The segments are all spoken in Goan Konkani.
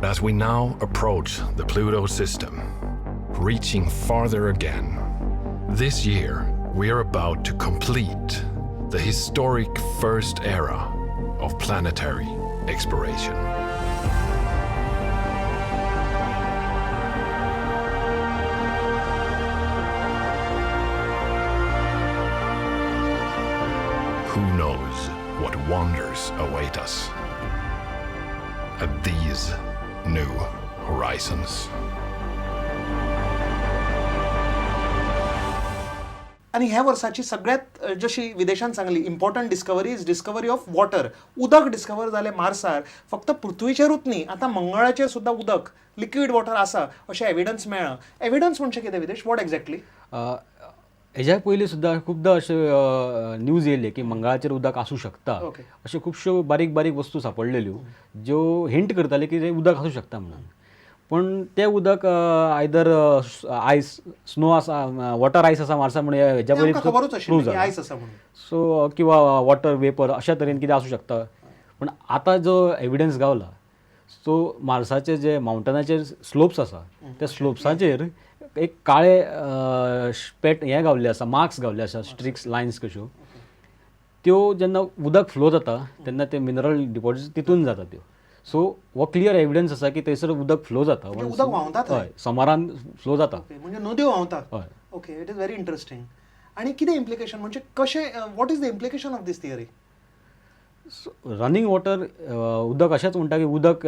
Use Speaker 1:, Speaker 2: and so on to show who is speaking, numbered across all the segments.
Speaker 1: But as we now approach the Pluto system, reaching farther again, this year we are about to complete the historic first era of planetary exploration. Who knows what wonders await us at these new horizons?
Speaker 2: आनी ह्या वर्साची सगळ्यात जशी विदेशान सांगली important discovery is discovery of water. उदक डिस्कवर जालें मार्सार. फक्त पृथ्वीचेरूच न्ही, आतां मंगळाचेर सुद्दां उदक, लिक्वीड वॉटर आसा अशें एविडन्स मेळ्ळां. एविडन्स म्हणजे कितें विदेश, what exactly?
Speaker 3: हेज्या पयलीं सुद्दां खुबदां अशें न्यूज येयल्ले की मंगळाचेर उदक आसूं शकता. अश्यो खुबश्यो बारीक बारीक वस्तू सांपडलेल्यो ज्यो हिंट करताले की तें उदक आसूं शकता म्हणून. पूण तें उदक आयदर आयस स्नो आसा, वॉटर आयस आसा मार्सा म्हणून हेज्या
Speaker 2: तें
Speaker 3: पयलीं
Speaker 2: आमकां खबरूच
Speaker 3: प्रूव
Speaker 2: आशिल्लें की
Speaker 3: जाला.
Speaker 2: आयस आसा म्हणून.
Speaker 3: सो किंवा वॉटर वेपर अशा तरेन कितें आसूं शकता. पूण आतां जो एविडन्स गावला, सो मार्साचे जे मावंटनाचेर स्लोप्स आसा, त्या स्लोप्साचेर एक काळे पेट हें गावल्ले आसा, मार्क्स गावल्ले आसा, स्ट्रिक्स लायन्स कश्यो. त्यो जेन्ना उदक फ्लो जाता तेन्ना ते मिनरल डिपॉजिट्स तितून जाता त्यो. सो हो क्लियर एविडन्स आसा की थंयसर उदक फ्लो जाता.
Speaker 2: म्हणजे उदक व्हांवता थंय?
Speaker 3: हय, समरान फ्लो जाता.
Speaker 2: ओके, म्हणजे नद्यो व्हांवता.
Speaker 3: हय.
Speaker 2: Okay, it is very interesting. आनी कितें इम्प्लिकेशन, म्हणजे कशें, what is the implication of this theory?
Speaker 3: Running water, उदक अशेंच म्हणटा की उदक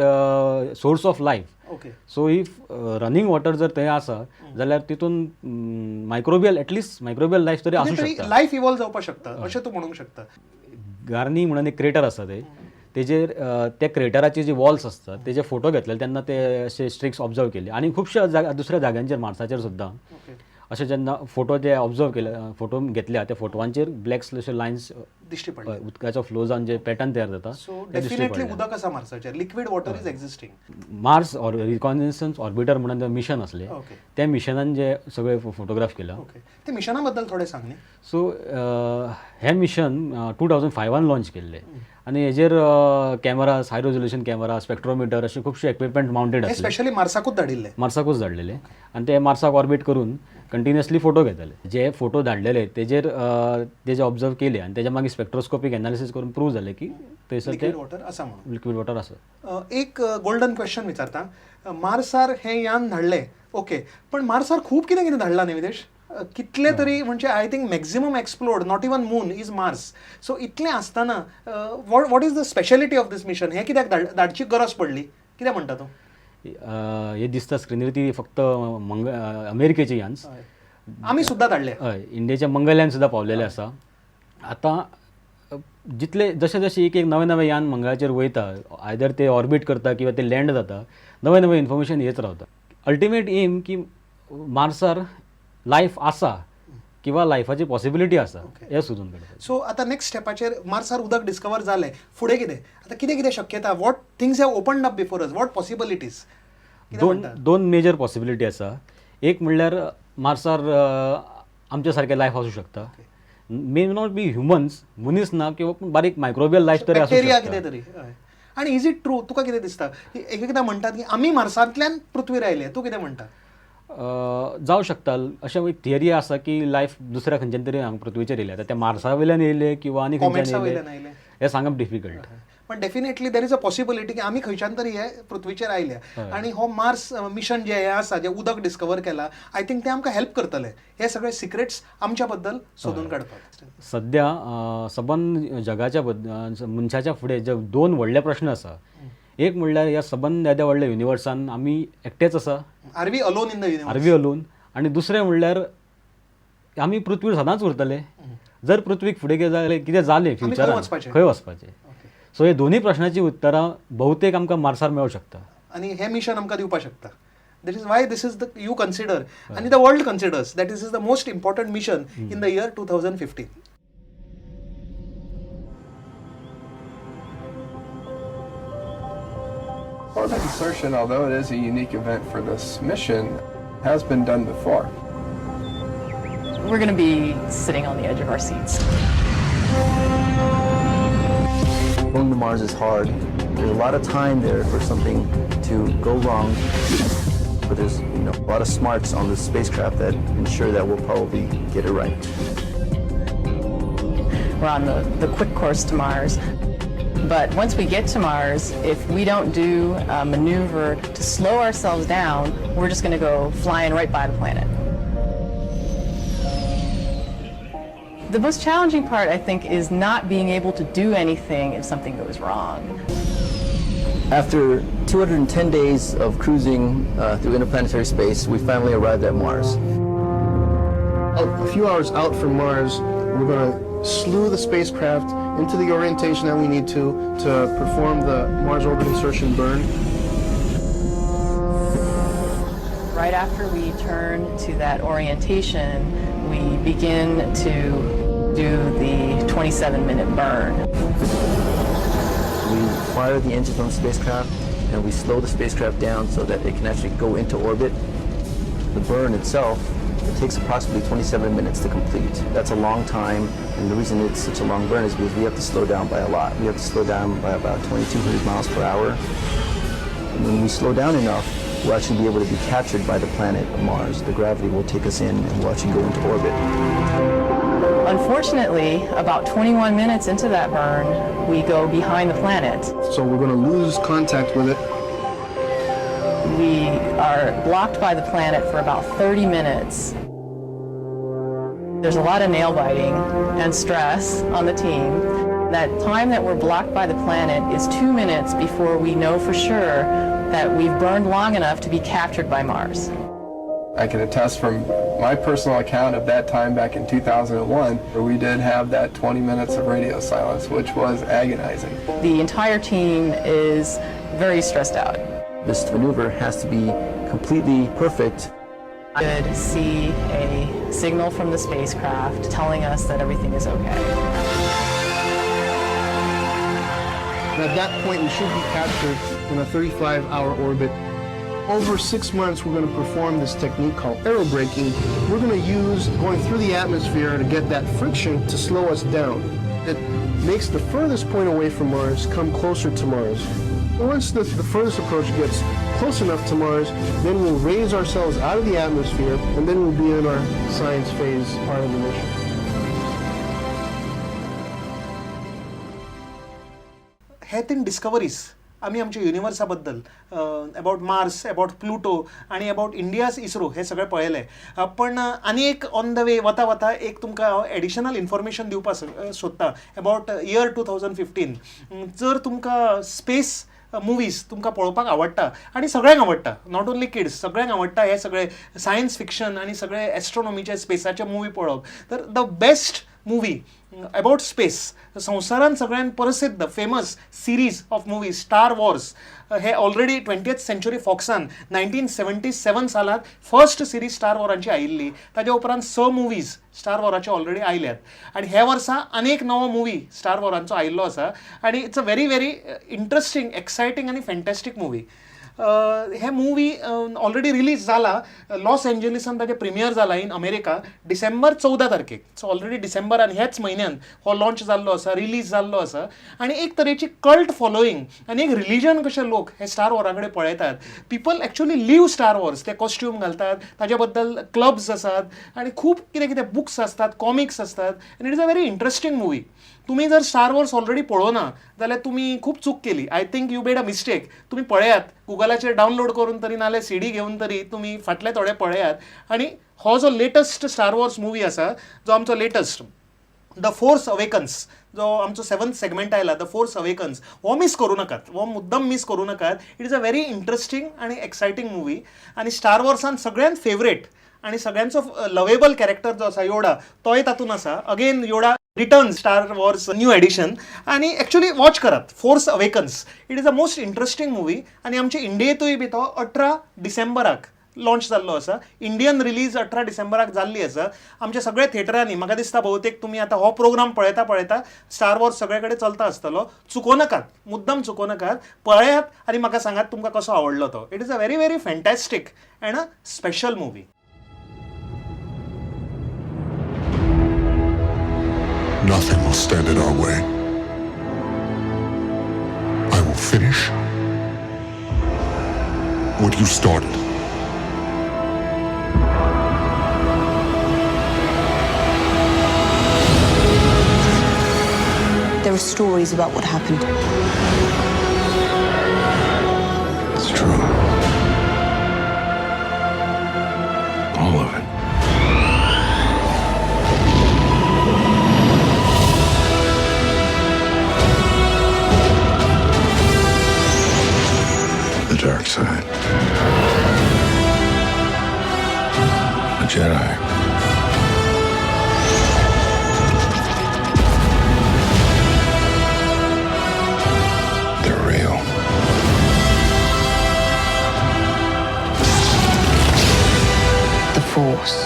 Speaker 3: source of life. So if running water जर थंय आसा जाल्यार तितून microbial, at least microbial life तरी आसूं
Speaker 2: तरी
Speaker 3: शकता.
Speaker 2: लायफ इवॉल्व जावपाक शकता अशें तूं म्हणूंक शकता.
Speaker 3: गार्नी म्हणून एक क्रेटर आसा थंय, तेजेर त्या क्रेटराची जी वॉल्स आसता तेजे फोटो घेतलेले तेन्ना ते अशे स्ट्रिक्स ऑब्जर्व केले. आनी खुबश्या जागा दुसऱ्या जाग्यांचेर मार्साचेर सुद्दां अशें जेन्ना फोटो जे ऑब्जर्व केले, फोटो घेतल्या त्या फोटवांचेर ब्लॅक अशे लायन्स
Speaker 2: दिश्टी पडले.
Speaker 3: उदकाचो फ्लो जावन जे पॅटर्न तयार जाता
Speaker 2: सो
Speaker 3: ते दिश्टी
Speaker 2: डेफिनेटली
Speaker 3: पडले.
Speaker 2: उदक आसा मार्साचेर, liquid water is existing.
Speaker 3: Mars or reconnaissance orbiter म्हणून मिशन आसलें, त्या मिशनान जे सगळे फोटोग्राफ केला.
Speaker 2: ओके, ते मिशना बद्दल थोडें सांग न्ही.
Speaker 3: सो हें मिशन 2005 लॉन्च केल्लें आनी हेजेर cameras, high resolution camera, spectrometer अशे खुबशे इक्विपमेंट माउंटेड
Speaker 2: हे
Speaker 3: आसले.
Speaker 2: स्पेशली मार्साकूच धाडिल्लें?
Speaker 3: मार्साकूच धाडलेले आनी ते मार्साक ऑर्बीट करून कंटिन्युअसली फोटो घेताले. जे फोटो धाडलेले तेजेर तेजे ऑब्जर्व केले आनी तेज्या मागीर स्पेक्ट्रोस्कोपीक एनालिसीस करून प्रूव जालें की थंयसर ते
Speaker 2: लिक्वीड वॉटर आसा म्हणून.
Speaker 3: लिक्वीड वॉटर आसा.
Speaker 2: एक गोल्डन क्वेश्चन विचारता. मार्सार हें यान धाडलें, ओके, पण मार्सार खूब कितें कितें धाडलां न्ही विदेश, कितले तरी, म्हणजे I think maximum explored, not even moon, is Mars. So इतलें आसतना what is the speciality of this mission? हें कित्याक धाडची गरज पडली, कितें म्हणटा तूं?
Speaker 3: हे दिसता स्क्रिनीर ती फक्त मंग अमेरिकेची यान्स.
Speaker 2: आमी सुद्दां धाडले.
Speaker 3: हय, इंडियेच्या मंगलयान सुद्दां पावलेलें आसा. आतां जितले जशें जशें एक एक नवें नवें यान मंगळाचेर वयता, आयदर ते ऑर्बीट करता किंवा ते लँड जाता, नवें नवें इन्फॉर्मेशन येत रावता. अल्टिमेट एम की मार्सार लायफ आसा किंवा लायफाची पॉसिबिलिटी आसा हें सोदून काडपाचें.
Speaker 2: सो आतां नेक्स्ट स्टेपाचेर मार्सार उदक डिस्कवर जालें, फुडें कितें? आतां कितें कितें शक्यता, what things have opened up before us, what possibilities?
Speaker 3: दोन दोन मेजर पॉसिबिलिटी आसा. एक म्हणल्यार मार्सार आमच्या सारकें लायफ आसूं शकता. मे not be humans, मनीस ना किंवा बारीक मायक्रोबियल लायफ तरी आसूं
Speaker 2: बॅक्टेरिया
Speaker 3: शकता.
Speaker 2: कितें तरी. हय. आनी is it true, तुका कितें दिसता की एक एकदां म्हणटात की आमी मार्सांतल्यान पृथ्वीर आयले, तूं कितें म्हणटा?
Speaker 3: जावं शकता. अशें एक थियरी आसा की लायफ दुसऱ्या खंयच्यान तरी हांगा पृथ्वीचेर येयल्या. आतां त्या मार्सा वयल्यान येयले किंवा आनी खंयच्यान
Speaker 2: कॉमेट्सा
Speaker 3: येयले
Speaker 2: वयल्यान आयले
Speaker 3: हें सांगप डिफिकल्ट.
Speaker 2: पण definitely there is a possibility की आमी खंयच्यान तरी हे पृथ्वीचेर आयल्या आनी हो मार्स मिशन जे हें आसा, जें उदक डिस्कवर केलां, I think तें आमकां हेल्प करतलें हे सगळे सिक्रेट्स आमच्या बद्दल सोदून काडपाक.
Speaker 3: सद्या सबंद जगाच्या मनशाच्या फुडें जे दोन व्हडले प्रश्न आसा, एक म्हणल्यार ह्या सबंद येद्या व्हडल्या युनिवर्सान आमी एकटेच आसा,
Speaker 2: are we alone in the universe?
Speaker 3: Are we alone? आनी दुसरें म्हणल्यार आमी पृथ्वीर सदांच उरतले? जर पृथ्वीक फुडें कितें जालें, कितें जालें
Speaker 2: खंय
Speaker 3: फ्युचरान,
Speaker 2: वचपाचें?
Speaker 3: खंय वचपाचें? सो हे दोनूय प्रश्नाची उत्तरां बहुतेक आमकां मार्सार मेळूंक शकता.
Speaker 2: आनी हें मिशन आमकां दिवपाक शकता. That is why this is the you consider आनी the world considers that is is the most important mission in the year 2015.
Speaker 4: Orbit insertion, although it is a unique event for this mission, has been done before.
Speaker 5: We're going to be sitting on the edge of our seats.
Speaker 6: Going to Mars is hard. There's a lot of time there for something to go wrong, but there's a lot of smarts on the spacecraft that ensure that we'll probably get it right.
Speaker 5: We're on the quick course to Mars. But once we get to Mars, if we don't do a maneuver to slow ourselves down, we're just going to go flying right by the planet. The most challenging part, I think, is not being able to do anything if something goes wrong.
Speaker 6: After 210 days of cruising through interplanetary space, we finally arrived at Mars.
Speaker 7: A few hours out from Mars, we're going to slew the spacecraft into the orientation that we need to perform the Mars orbit insertion burn.
Speaker 5: Right after we turn to that orientation, we begin to do the 27-minute burn.
Speaker 6: We fire the engines on the spacecraft and we slow the spacecraft down so that it can actually go into orbit. The burn itself, it takes approximately 27 minutes to complete. That's a long time, and the reason it's such a long burn is because we have to slow down by a lot. We have to slow down by about 2,200 miles per hour. And when we slow down enough, we'll actually be able to be captured by the planet Mars. The gravity will take us in and we'll actually go into orbit.
Speaker 5: Unfortunately, about 21 minutes into that burn, we go behind the planet.
Speaker 7: So we're going to lose contact with it.
Speaker 5: We are blocked by the planet for about 30 minutes. There's a lot of nail biting and stress on the team. That time that we're blocked by the planet is 2 minutes before we know for sure that we've burned long enough to be captured by Mars.
Speaker 4: I can attest from my personal account of that time back in 2001, where we did have that 20 minutes of radio silence, which was agonizing.
Speaker 5: The entire team is very stressed out.
Speaker 6: This maneuver has to be completely perfect.
Speaker 5: I could see a signal from the spacecraft telling us that everything is okay.
Speaker 7: And at that point, we should be captured in a 35-hour orbit. Over 6 months, we're going to perform this technique called aerobraking. We're going to use going through the atmosphere to get that friction to slow us down. It makes the furthest point away from Mars come closer to Mars. Once the furthest approach gets close enough to Mars, then we'll raise ourselves out of the atmosphere, and then we'll be in our science phase part of the mission.
Speaker 2: हे तीन डिस्कवरीज आमी आमच्या युनिवर्सा बद्दल अबाउट मार्स, अबाउट प्लुटो आनी अबाउट इंडियाज इस्रो हे सगळें पळयलें. पण आनी एक ऑन the वे वता वता एक तुमकां हांव एडिशनल इन्फॉर्मेशन दिवपाक सोदता अबाउट इयर 2015. जर तुमकां स्पेस मुवीज तुमकां पळोवपाक आवडटा, आनी सगळ्यांक आवडटा, not only kids, सगळ्यांक आवडटा हे सगळे सायन्स फिक्शन आनी सगळे एस्ट्रोनॉमीचे स्पेसाचे मुवी पळोवप, तर the best movie about space, संवसारांत सगळ्यांत प्रसिद्ध famous series of movies Star Wars, hey already 20th century फॉक्सान 1977 सालांत फर्स्ट सिरीज स्टार वॉरांची आयिल्ली. ताज्या उपरांत 6 मुवीज स्टार वॉराचे ऑलरेडी आयल्यात आनी हे वर्सा आनी एक नवो मुवी स्टार वॉरांचो आयिल्लो आसा आनी it's a very very interesting, exciting आनी फॅन्टॅस्टीक मुवी. हे मुवी ऑलरेडी रिलीज जाला, लॉस एंजलिसान ताजें प्रिमियर जाला इन अमेरिका डिसेंबर 14 तारखेक. सो ऑलरेडी डिसेंबर आनी ह्याच म्हयन्यान हो लॉन्च जाल्लो आसा, रिलीज जाल्लो आसा आनी एक तरेची कल्ट फॉलोईंग आनी एक रिलीजन कशे लोक हे स्टार वॉरा कडेन पळयतात. People actually live Star Wars, ते कॉस्ट्यूम घालतात, ताजे बद्दल क्लब्स आसात आनी खूब कितें कितें बुक्स आसतात, कॉमिक्स आसतात आनी it is a very interesting movie. तुमी जर स्टार वॉर्स ऑलरेडी पळोवना जाल्यार तुमी खूब चूक केली. I think you made a mistake. तुमी पळयात, गुगलाचेर डावनलोड करून तरी नाल्यार सीडी घेवन तरी तुमी फाटले थोडे पळयात. आनी हो जो लेटस्ट स्टार वॉर्स मुवी आसा, जो आमचो लेटस्ट the force awakens, जो आमचो 7th segment आयला the force awakens, हो मीस करूं नाकात, हो मुद्दम मीस करूं नाकात. It is a very interesting आनी एक्सायटींग मुवी आनी स्टार वॉर्सान सगळ्यांत फेवरेट आनी सगळ्यांचो लवेबल कॅरेक्टर जो आसा योडा, तोय तातूंत आसा. Again Yoda return Star Wars new edition आनी एक्चुअली वॉच करात Force Awakens. It is a most interesting movie आनी आमचे इंडियेंतूय बी तो 18 डिसेंबराक लॉन्च जाल्लो आसा. इंडियन रिलीज 18 डिसेंबराक जाल्ली आसा आमच्या सगळ्या थिएटरांनी. म्हाका दिसता बहुतेक तुमी आतां हो प्रोग्राम पळयता पळयता स्टार वॉर्स सगळे कडेन चलता आसतलो. चुको नाकात, मुद्दम चुको नाकात, पळयात आनी म्हाका सांगात तुमकां कसो आवडलो तो. It is a very very fantastic and a special movie.
Speaker 8: Nothing will stand in our way. I will finish what you started.
Speaker 9: There are stories about what happened.
Speaker 1: It's true. All of it. The dark side. The Jedi. They're real.
Speaker 9: The Force.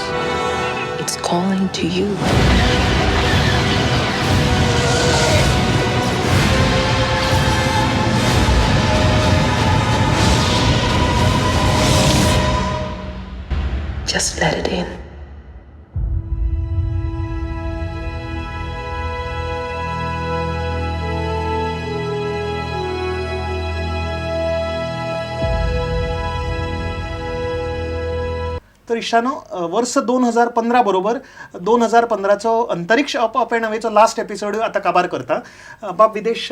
Speaker 9: It's calling to you. Just let it in.
Speaker 2: तर इश्टानो, वर्स 2015 बरोबर 2015चो अंतरिक्ष अप अप अँड अवेचो लास्ट एपिसोड आतां काबार करता. बाब विदेश,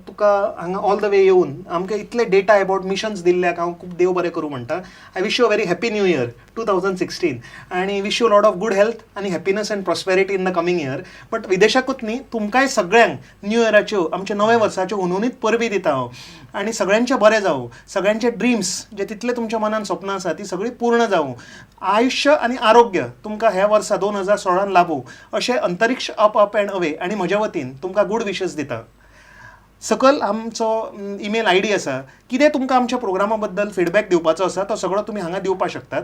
Speaker 2: तुका हांगा ऑल the way येवन आमकां इतले डेटा अबाउट मिशन्स दिल्ल्याक हांव खूब देव बरें करूं म्हणटा. I wish you a very happy new year 2016 आनी wish you lot of good health आनी happiness and prosperity in the coming year. But विदेशाकूच न्ही, तुमकांय सगळ्यांक न्यू इयराच्यो, आमच्या नव्या वर्साच्यो हुनहुनीत परबीं दिता हांव आनी सगळ्यांचें बरें जावं, सगळ्यांचे ड्रिम्स जे तितले तुमच्या मनान सपनां आसा ती सगळीं पूर्ण जावं, आयुश्य आनी आरोग्य तुमकां ह्या वर्सा 2016 लाभूं अशें अंतरिक्ष अप अप अँड अवे आनी म्हज्या वतीन तुमकां गूड विशस दिता. सकयल आमचो ईमेल आयडी आसा. कितें तुमकां आमच्या प्रोग्रामा बद्दल फिडबॅक दिवपाचो आसा तो सगळो तुमी हांगा दिवपाक शकतात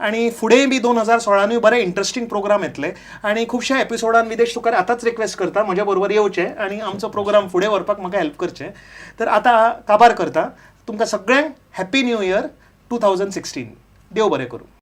Speaker 2: आनी फुडेंय बी 2016नूय बरे इंट्रस्टींग प्रोग्राम येतले आनी खुबश्या एपिसोडान विदेश तुका आतांच रिक्वेस्ट करता, म्हज्या बरोबर येवचें आनी आमचो प्रोग्राम फुडें व्हरपाक म्हाका हेल्प करचें. तर आतां काबार करता. तुमकां सगळ्यांक हॅप्पी न्यू इयर 2016. देव बरें करूं.